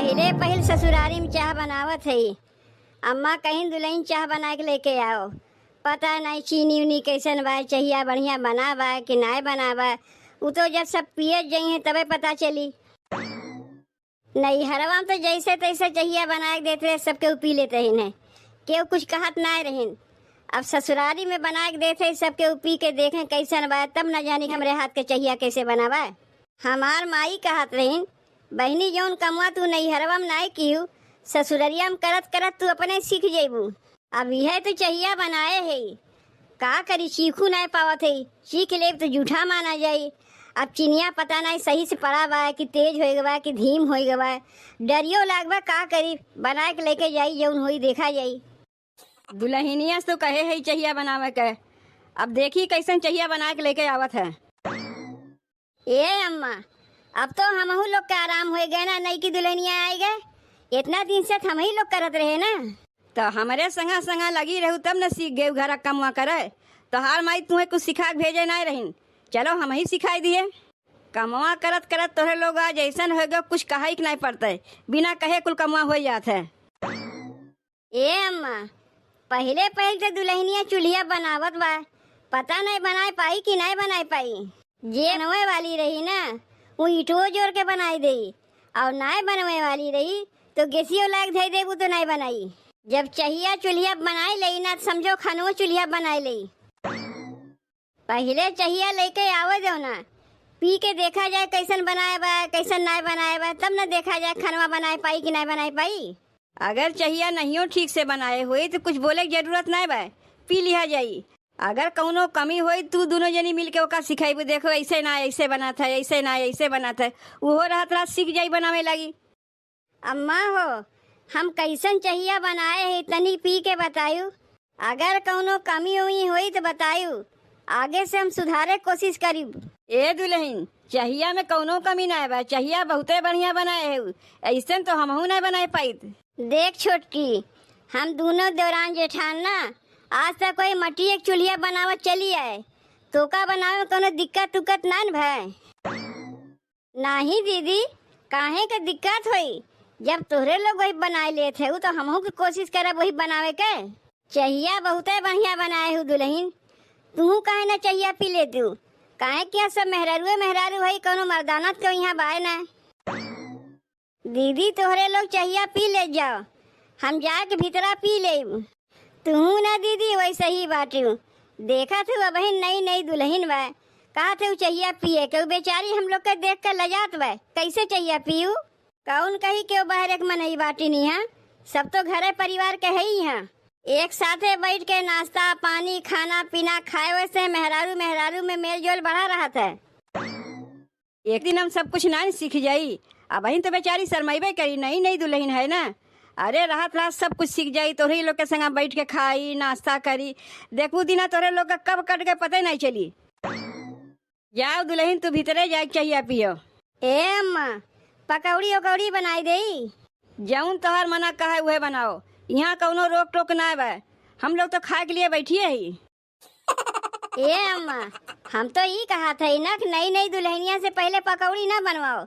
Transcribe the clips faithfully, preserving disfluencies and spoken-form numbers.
पहिले पहिल ससुरारी में चाह बनावत हई। अम्मा कहिन, "दुलहिन, चाह बनाए के लेके आओ।" पता नाहीं चीनी उनी कइसन बा, चहिया बढ़िया बना बा कि नाय बना बा। उ तो जब सब पिए जइहें तबे पता चली। नैहरवा में तो जइसे तइसे चहिया बनाए के देत रहे, सब केहू पी लेत रहिन है, केहू कुछ कहत नाय रहिन। अब ससुरारी में बनाए के देत है, सब केहू पी के देखें कइसन बा, तब न जानी कि हमरे हाथ के चहिया कइसे बना बा। हमार माई कहत रहिन, "बहिनी, जौन कमवा तू नैहरवा में नाय किहू, ससुररिया में करत करत तू अपने सीख जइबू।" अब इहे तो चहिया बनाए है, का करी, सीखू नाय पावत है, सीख लेब तो जूठा माना जाई। अब चिनिया पता नाय सही से पड़ा बा कि तेज होइ गवा कि धीम होइ गवा, डरियो लाग बा, का करी, बनाए के लेके जाई, जौन होई देखा जाई। दुलहिनिया से तो कहे है चहिया बनावे के, अब देखी कइसन चहिया बनाए के लेके आवत है। ए अम्मा, अब तो हमहू लोग के आराम होइ गए ना, नईकी दुलहिनिया आइ गए। इतना दिन से त हमही लोग करत रहे ना। त हमरे संगा संगा लगी रहू तब न सीख गयू घरा कमवा करे। तोहार माई तुहे कुछ सिखा के भेजे नाय रहिन, चलो हमही सिखाई दिए। कमवा करत करत तोहरे लोग आज अइसन होइ गयो, कुछ कहइ के नाय पड़तइ, बिना कहे कुल कमवा होइ जात है। ए अम्मा, पहिले पहिले तो दुलहिनिया चुल्हिया बनावत बा, पता नाय बनाए पाई कि नाय बनाए पाई। जे बनवे वाली रही ना, उ ईंटवो जोर के बनाई देई, और नाय बनवे वाली रही तो गेसियो लायक धई देबू तो नाय बनाई। जब चहिया चुल्हिया बनाई लेई ना, समझो खानवो चुल्हिया बनाई लेई। पहिले चहिया लेके आवे दो ना, पी के देखा जाए कइसन बनाए बा, कइसन नाय बनाए बा, तब न देखा जाए खानवा बनाए पाई कि नाय बनाए पाई। अगर चहिया नहियो ठीक से बनाए होई तो कुछ बोले के जरूरत नाय बा, पी लिहा जाई। अगर कउनो कमी होई, तू दुनो जनी मिलके ओका सिखाइबू, "देखो, अइसे ना, अइसे बनत है, अइसे ना, अइसे बनत है।" उहो रहत रहत सीख जाई, बनावे लागी। अम्मा हो, हम कइसन चहिया बनाए है, तनी पी के बतायू। अगर कउनो कमी उमी होई तो बतायू, आगे से हम सुधारे कोशिश करीब। ए दुलहिन, चहिया में कउनो कमी नाय बा, चहिया बहुते बढ़िया बनाए है, अइसन तो हमहू नाय बनाए पाइत। देख छोटकी, हम दुनो देवरान जेठान ना आज तक कोई मटिया के चुल्हिया बनावत चली आए, तोका बनावे में कउनो दिक्कत उक्कत नाय न भय? नाहीं दीदी, काहे के दिक्कत होई? जब तोहरे लोग वही बनाए लेत है, उ तो हमहू के कोशिश करब वही बनावे के। चहिया बहुते बढ़िया बनाए हू दुलहिन, तुहू काहे ना चहिया पी लेतू? काहे कि सब मेहरारुए मेहरारू है, कउनो मर्दाना तो यहाँ बाय ना। दीदी, तोहरे लोग चहिया पी ले जाओ, हम जाके भीतरा पी लेब। तुहू ना दीदी वइसे ही बाटिउ, देखत हू अबहिन नई नई दुलहिन बा, कहत हू चहिया पिए के, उ बेचारी हम लोग के देख के लजात बा, कइसे चहिया पीउ? कउन कही के उ बाहरे के मनई बाटिन इहाँ, सब तो घरे परिवार के है इहाँ। एक साथे बैठ के नाश्ता पानी खाना पीना खाए, वइसे मेहरारू मेहरारू में मेल जोल बढ़ा रहत है। एक दिन हम सब कुछ नाय सीख जाई। अबहिन तो बेचारी शरमाइबे करी, नई नई दुलहिन है ना। अरे रहत रहत सब कुछ सीख जाई, तोहरे लोग के संगा बैठ के खाई, नाश्ता करी। देखबू दिना तोहरे लोग का कब कट के पते नाय चली। जाओ दुलहिन, तू भीतरे जाके चहिया पियो। ए अम्मा, पकौड़ी उकौड़ी बनाई देई? जौन तोहार मना कहे उहे बनाओ, इहाँ कउनो रोक टोक नाय बा। हम लोग तो खाए के लिए बैठिए ही। ए अम्मा, हम तो ई कहत हई ना कि नई नई दुलहिनिया से पहिले पकौड़ी ना बनवाओ,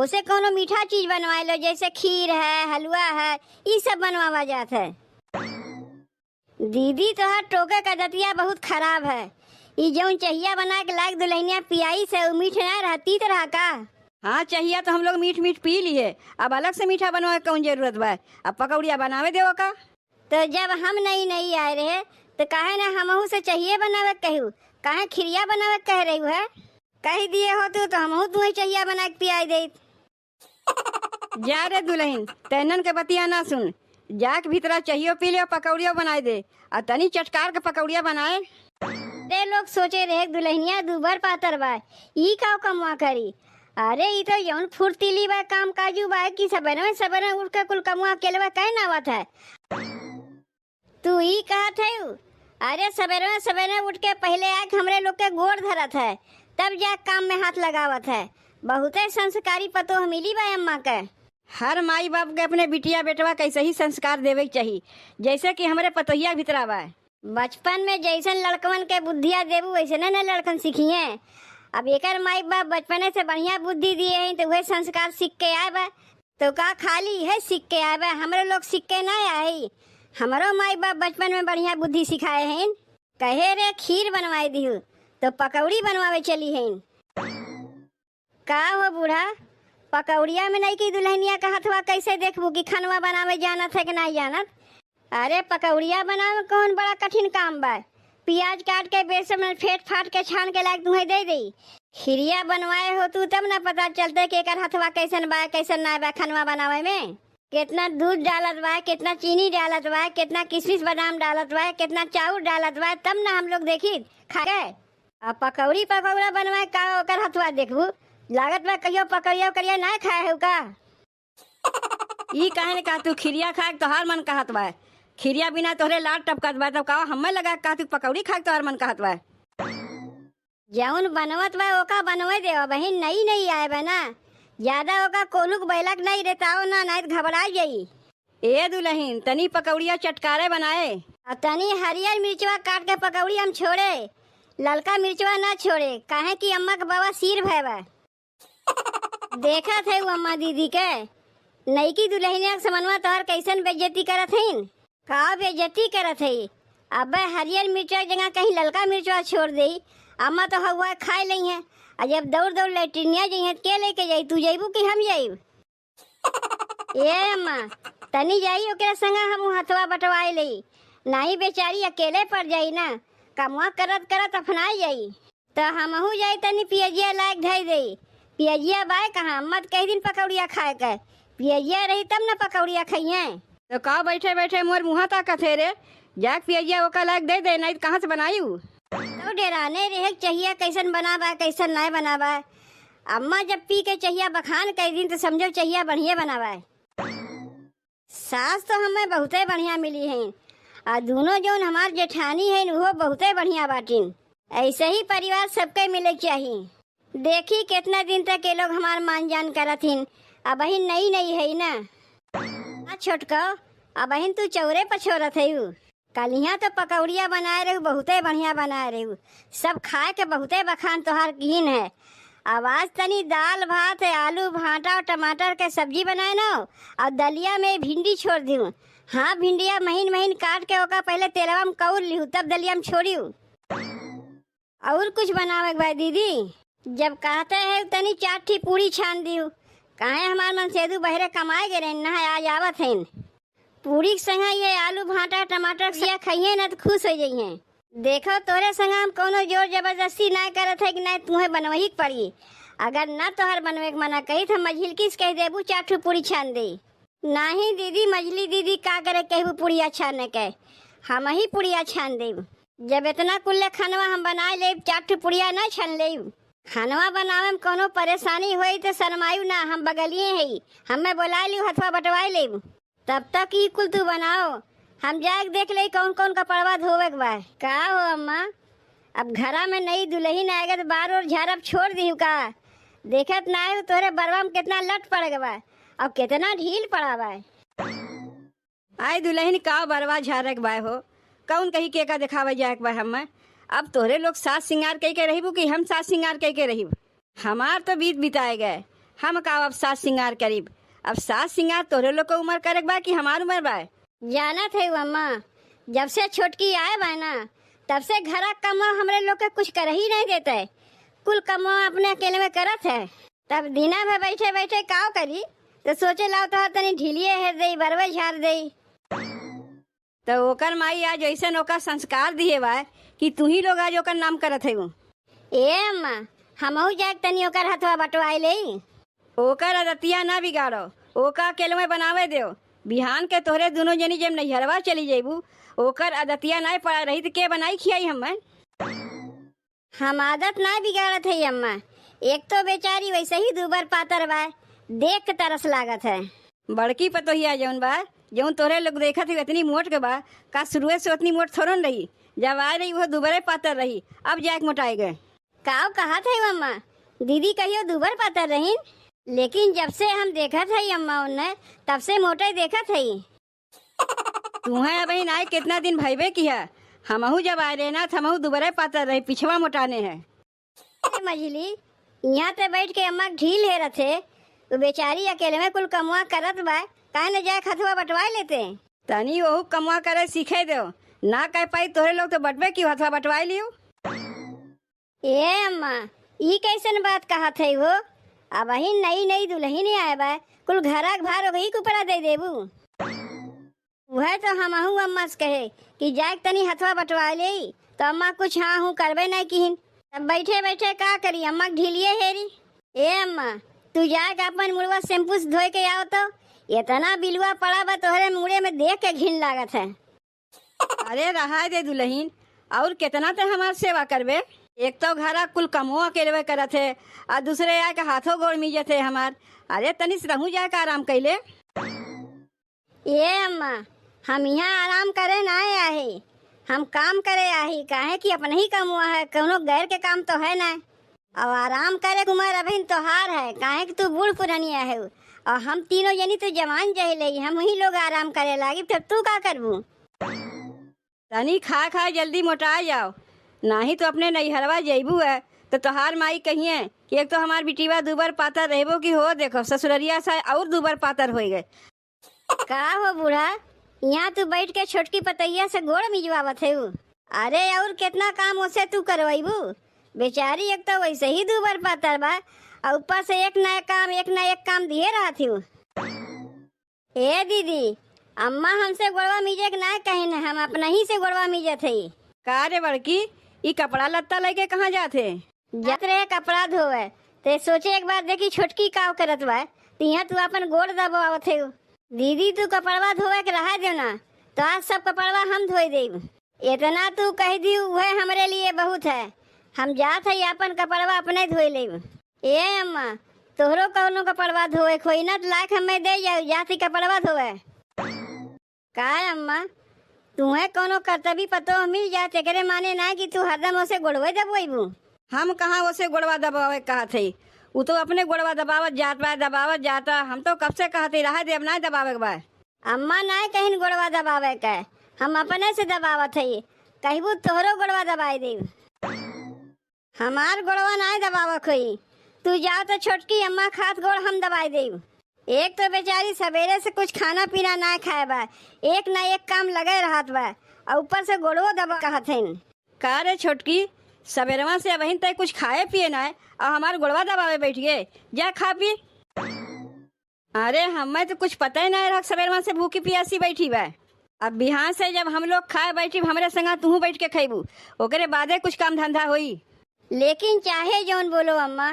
ओसे कउनो मीठा चीज बनवाए लो, जइसे खीर है, हलवा है, ई सब बनवावा जात है। दीदी, तोहार टोके का दतिया बहुत खराब है। ई जौन चहिया बना के लाग दुलहिनिया पियाई से, उ मीठ ना रहा, तीत रहा का? हाँ, चहिया तो हम लोग मीठ मीठ पी लिए, अब अलग से मीठा बनवावे के कौन जरूरत बा? अब पकौड़िया बनावे देवो का? तो जब हम नई नई आए रहे, तो काहे ना हमहू से चहिए बनावे के कहू? काहे खिरिया बनावे के कह रही है? कह दिए होतू तो हमहू तुम्हें चहिया बना के पियाई देत। जा रे दुलहिन, तैनन के बतिया ना सुन, जाके भीतरा चहियो पी ले, पकौड़ियो बनाई दे, आ तनी चटकार के पकौड़िया बनाए। ते लोग सोचे रहे दुलहिनिया दूबर पातर बा, ई का कमवा करी? अरे ई तो यौन फुर्तीली बा, काम काजू बा कि सबेरे सबेरे उठ के कुल कमवा अकेलवा कहे ना आवत है। तू ई कहत है? अरे सबेरे सबेरे उठ के पहिले आके हमरे लोग के गोड़ धरत है, तब जा काम में हाथ लगावत है। बहुते संस्कारी पतोह मिली बा अम्मा के। हर माई बाप के अपने बिटिया बेटवा कैसे ही संस्कार देवे के चाही, जैसे कि हमरे पतोहिया भीतरा बा। बचपन में जैसन लड़कवन के बुद्धिया देबू, वैसने न लड़कन सीखिए। अब एकर माई बाप बचपने से बढ़िया बुद्धि दिए हैं, तो वह संस्कार सीख के आए बा। तो का खाली है सीख के आए बा? हमरो लोग सीख के ना आई। हमरो माई बाप बचपन में बढ़िया बुद्धि सिखाए हैं। कहे रे खीर बनवाए दिहु, तो पकौड़ी बनवावे चली हैं। का हो बूढ़ा, पकौड़िया में नई की दुल्हनिया का हथवा कैसे देखबू कि खनवा बनावे जानत है कि नहीं जानत? अरे, पकौड़िया बनावे में कौन बड़ा कठिन काम बा? पियाज काट के, बेसन में फेट फाट के, छान के लाइक तुहें दे देई। खिरिया बनवाए हो तू, तब ना पता चलते कि एकर हथवा कैसन बा, कैसन ना बा खनवा बनावे में। कितना दूध डालत बा, कितना चीनी डालत बा, कितना किशमिश बादाम डालत बा, कितना चाउर डालत बा, तब ना हम लोग देखी खा के। आ पकौड़ी पकौड़ा बनवाए का ओकर हथवा देखबू? लागत बा कहियो पकौड़िया उकौड़िया ना खाए हो का? ई काहे ने कहा तू खिरिया खाए के तोहार मन कहत बा? खिरिया बिना तोहरे लार टपकत बा, तब का हमें लगा के कहा तू पकौड़ी खाए के तोहार मन कहत बा? जौन बनवत बा ओका बनवे देवा बहिन, नई नई आए बा ना, ज्यादा ओका कोलुक बैलक नहीं रेताओ ना, नहीं तो घबरा जाई। ए दुल्हन, तनी पकौड़िया चटकारे बनाए। आ तनी हरियर मिर्चवा काट के पकौड़ी हम छोड़े, ललका मिर्चवा ना छोड़े, काहे कि अम्मा के बवासीर भय बा। देखत है उ अम्मा दीदी के, नईकी दुल्हनिया के समनवा तोहर कैसन बेइज्जती करत हईन। का बेइज्जती करत है? अबे हरियर मिर्चा के जगह कहीं ललका मिर्चवा छोड़ देई, अम्मा तो हवा खाए लई है। आ जब दौड़ दौड़ लेटरिनिया जइहें, के लेके जाई? तू जइबू कि हम जाइब? ए अम्मा, तनी जाई ओकरे संगे हम हथवा बटवाए लेई। नाही बेचारी अकेले पड़ जाई ना, कमवा करत करत अफनाई जाई। त हमहू जाई तनी पियजिया लायक धई देई। पियजिया बाय कहाँ? अम्मा त कही दिन पकौड़िया खाए के। पियजिया रही तब न पकौड़िया खइहें। तो का बैठे बैठे मोर मुँहा ताकत है रे? जाके पियजिया ओका लायक दे दे, नहीं त कहाँ से बनाई उ? तो डेराने रहे के चहिया कैसन बना बा, कैसन नाय बना बा। अम्मा जब पी के चहिया बखान कई दिन त समझो चहिया बढ़िया बना बा। सास तो हमें बहुते बढ़िया मिली हैं, आ दूनो जौन हमार जेठानी हैं उहो बहुते बढ़िया बाटिन। ऐसे ही परिवार सबके मिले के चाही। देखी केतना दिन तक ये लोग हमार मान जान करत हिन, अबहिन नई नई है ना। आ छोटको, अबहिन तू चौरे पछोरत है। कलिहाँ तो पकौड़िया बनाए रहू, बहुते बढ़िया बनाए रहू। सब खाए के बहुते बखान तोहार कीन है। अब आज तनी दाल भात है, आलू भांटा और टमाटर के सब्जी बनाए न, और दलिया में भिंडी छोड़ दिहू। हाँ, भिंडिया महीन महीन काट के ओका पहले तेलवा में कौर लिहू, तब दलिया में छोड़ियू। और कुछ बनावे के बा दीदी? जब कहते हैं तनी चार ठी पूरी छान दिहू, काहे हमार मनसेदू बहरे कमाए गए रहे, नहा आज आवत हैं। पूरी के संगे ये आलू, भांटा, टमाटर के सिया खइहें ना तो खुश हो जइहें। देखो, तोरे संगे हम कौनो जोर जबरदस्ती ना करत है कि ना तुहें बनवही के पड़ी। अगर ना तोहर बनवे के मना कही तो हम मझिलकी से कह देबू चार ठो पूरी छान दे। नाही दीदी, मझली दीदी का करे कहबू पुड़िया छाने के, हम ही पुड़िया छान देब। जब इतना कुल्ले खनवा हम बनाए लेब, चार ठो पुड़िया ना छान लेब। खनवा बनावे में कौनो परेशानी होई तो शरमायू ना, हम बगलिए हई, हमें बोला लियो, हथवा बटवाए लेब। तब तक ई कुल तू बनाओ, हम जाके देख ले कौन कौन कपड़वा धोवे के बा। का हो अम्मा, अब घरा में नई दुल्हन आएगा तो बार और झारब छोड़ दिहू का? देखत ना है तोहरे बरवा में कितना लट पड़ गवा और कितना ढील पड़ा बा। आए दुल्हन का बरवा झारे के बा हो, कौन कही के का देखावे जाए के बा हमें? अब तोहरे लोग साज सिंगार कई के रहिबू कि हम साज सिंगार कई के रहिब? हमार तो बीत बिताए गए, हम का अब साज सिंगार करीब? अब साज सिंगार तोहरे लोग के उम्र करे के बा कि हमार उम्र बा? जानत है अम्मा, जब से छोटकी आए बा ना, तब से घरा कमवा हमरे लोग के कुछ कर ही नहीं देते। कुल कमवा अपने अकेले में करत है। तब दिना भर बैठे बैठे काव करी, तो सोचे लाओ तो तनी ढीलिए हेर देई, बरवे झार देई। तो ओकर माई आज ऐसन ओकर संस्कार दिए बा कि तू ही लोग आज ओकर नाम करत है। ए अम्मा, हमहू जाके तनी ओकर हथवा बटवाए लेई। ओकर आदतिया ना बिगाड़ो, ओका अकेलवे बनावे देव। बिहान के तोहरे दुनो जनी जब नैहरवा चली जइबू, ओकर आदतिया ना पड़ा रही त के बनाई खियाई हमें? हम आदत ना बिगाड़त है अम्मा, एक तो बेचारी वैसे ही दूबर पातर बा, देख के तरस लागत है। बड़की पतोहिया जौन बा, जौन तोहरे लोग देखत है इतनी मोट के बा, का शुरुए से उतनी मोट थोड़न रही? जब आए रही वो दुबरे पातर रही, अब जाके मोटाए गए। काव कहत है अम्मा, दीदी कहियो दुबर पातर रहीन, लेकिन जब से हम देखत है अम्मा उन्हें, तब से मोटे देखत है। तुहें अबहिन आए कितना दिन भइबे किहा, हमहू जब आए रहे ना, त हमहू दुबरे पातर रहे, पिछवा मोटाने है। ए मझली, यहाँ ते बैठ के अम्मा के ढील हेरत है, तो बेचारी अकेले में कुल कमवा करत बा, काहे न जाए हथवा बटवाए लेते? तनी ओहू कमवा करे सीखे देव, ना कह पाई तोहरे लोग तो बटवे की हथवा बटवाए लियो। ए अम्मा, ई कैसन बात कहत है हो? अबहिन नई नई दुलहिन आए बा, कुल घरा के भार ओकही के ऊपरा दे देबू? उहे तो हमहू अम्मा से कहे कि जाए के तनी हथवा बटवा लेई, तो अम्मा कुछ हाँ हूँ करबे नहीं किहिन। तब बैठे बैठे का करी, अम्मा के ढीलिए हेरी। ए अम्मा, तू जाए के अपन मुड़वा शैम्पू से धोए के आओ तो, इतना बिलुआ पड़ा बा तोहरे मुड़े में, देख के घिन लागत है। अरे रहाय दे दुलहिन, और केतना ते हमार सेवा करबे? एक तो घरा कुल कमो अकेलवे करत है, आ दूसरे आके हाथो गोड़ मीजत है हमार। अरे तनी से रहूं जाए के आराम कैले। ए अम्मा, हम यहाँ आराम करे ना आए आहे, हम काम करे आही, काहे कि अपने ही कमवा है, कौनो गैर के काम तो है ना। और आराम करे के उमर अभिन तोहार है, काहे कि तू बूढ़ पुरनिया है, और हम तीनों जनी तो जवान जहिले, हम ही लोग आराम करे लागी, तब तू का करबू? तनी खा खा जल्दी मोटा जाओ, नाही तो अपने नैहरवा जइबू है तो तोहार माई कहिए कि एक तो हमार बिटिवा दूबर पातर रहबो कि हो देखो ससुररिया से और दूबर पातर होई गए। का हो बूढ़ा, यहाँ तू बैठ के छोटकी पतैया से गोड़ मिजवावत है? अरे और कितना काम उसे तू करवाइबू? बेचारी एक तो वैसे ही दूबर पातर बा, और ऊपर से एक ना एक काम, एक ना एक काम दिए रहत हूँ। ए दीदी, अम्मा हमसे गोड़वा मीजे के ना कहिन, हम अपना ही से गोड़वा मीजत हई। का रे बड़की, ई कपड़ा लत्ता लेके कहाँ जात है? जात रहे कपड़ा धोवे, ते सोचे एक बार देखी छोटकी काव करत बा, तिहाँ तू अपन गोड़ दबावत है। दीदी तू कपड़वा धोवे के रहा दे ना, तो आज सब कपड़वा हम धोई देब। इतना तू कह दी, उहे हमरे लिए बहुत है। हम जात हई, आपन कपड़वा अपने धोई लेब। ए अम्मा, तोहरो कौनो कपड़वा धोए के होई ना, तो लायक हमें दे जाओ, जात ही कपड़वा धोए। का अम्मा, तुहे कौनो कर्तव्य पतोह मिल जात, एकरे माने ना कि तू हरदम ओसे गोड़वे दबोइबू। हम कहाँ ओसे गोड़वा दबावे कहत हई, उ तो अपने गोड़वा दबावत जात बा, दबावत जाता। हम तो कब से कहत हई, रहा दे, अब ना दबावे के बा। अम्मा नाय कहिन गोड़वा दबावे के, हम अपने से दबावत हई। कहबू तोहरो गोड़वा दबाई देब। हमार गोड़वा नाय दबावे के होई, तू जाओ तो छोटकी अम्मा खात गोड़ हम दबाई देब। एक तो बेचारी सवेरे से कुछ खाना पीना नाय खाए बा, एक ना एक काम लगे रहत बा, और ऊपर से गोड़वो दबा कहत हन। का रे छोटकी, सवेरवा से अबहिन तय कुछ खाए पिए नाय, और हमार गोड़वा दबावे बैठ गए, जा खा पी। अरे, हमें तो कुछ पता ही नहीं रहा, सबेरवा से भूखी पियासी बैठी बा। अब बिहान से जब हम लोग खाए बैठी, हमरे संगा तुहू बैठ के खइबू, ओकरे बादे कुछ काम धंधा होई। लेकिन चाहे जौन बोलो अम्मा,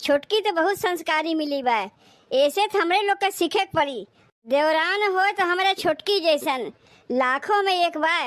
छोटकी तो बहुत संस्कारी मिली बा, ऐसे तो हमरे लोग के सीखे के पड़ी। देवरान होए तो हमरे छोटकी जैसन लाखों में एक बा।